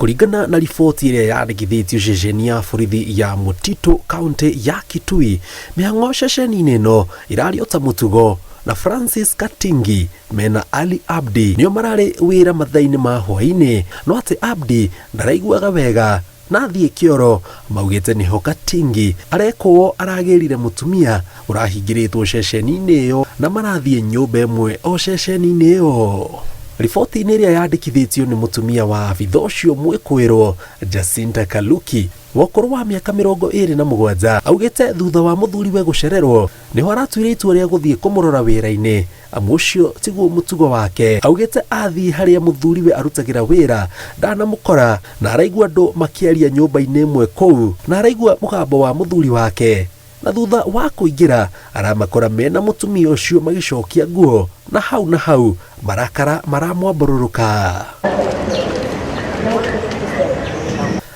Kũringana na riboti ĩrĩa yandĩkithĩtio ceceni ya borithi ya Mũtitũ kaũntĩ ya Kitui, mĩhang'o ceceni-inĩ ĩno ĩrarĩ o ta mũtugo na Francis Katingi mena Ali Abdi nĩo mararĩ wĩra mathaa-inĩ ma hwaĩ-inĩ, no atĩ Abdi ndaraiguaga wega na athiĩ kĩoro maugĩte nĩho Katingi arekwo aragĩrire mũtumia ũrahingĩrĩtwo ceceni-inĩ ĩyo na marathiĩ nyũmba ĩmwe o ceceni-inĩ ĩyo. Riboti-inĩ ĩrĩa yandĩkithĩtio nĩ mũtumia wa abitha ũcio mwĩkũĩrwo Jacinta Kaluki wa ũkũrũ wa mĩaka 27 augĩte thutha wa mũthuriwe gũcererwo nĩho aratuire itua rĩa gũthiĩ kũmũrora wĩra-inĩ amu ũcio tiguo mũtugo wake. Augĩte athiĩ harĩa mũthuriwe arutagĩra wĩra ndanamũkora na araigua andũ makĩaria nyũmba-inĩ ĩmwe kũu na araigua mũgambo wa mũthuri wake na thutha wa kũingĩra aramakora mena mũtumia ũcio magĩcokia nguo na hau na hau marakara maramwambũrũrũka.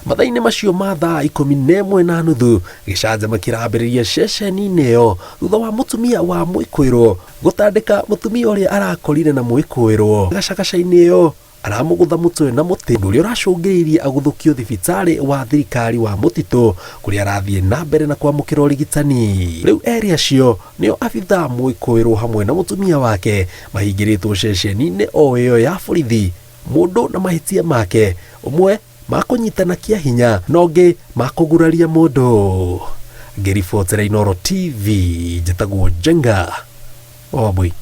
Mathaa-inĩ macio ma thaa 11:30 gĩcanjama kĩrambĩrĩria ceceni-inĩ ĩyo thutha wa mũtumia wa mwĩkũĩrwo gũtandĩka mũtumia ũrĩa arakorire na mwĩkũĩrwo gacagaca-inĩ ĩyo aramũgũtha mũtwe na mũtĩ ũndũ ũrĩa ũracũngĩrĩirie agũthũkio thibitarĩ wa thirikari wa Mũtitũ kũrĩa arathiĩ na mbere na kwamũkĩra ũrigitani. Rĩu erĩ acio nĩo abithaa mwĩkũĩrwo hamwe na mũtumia wake mahingĩrĩtwo ceceni-inĩ o ĩyo ya borithi mũndũ na mahĩtia make ũmwe ma kũnyitana kĩa hinya na ũngĩ ma kũguraria mũndũ. Ngĩribotera Inooro TV njĩtagwo Njenga wa Wambui.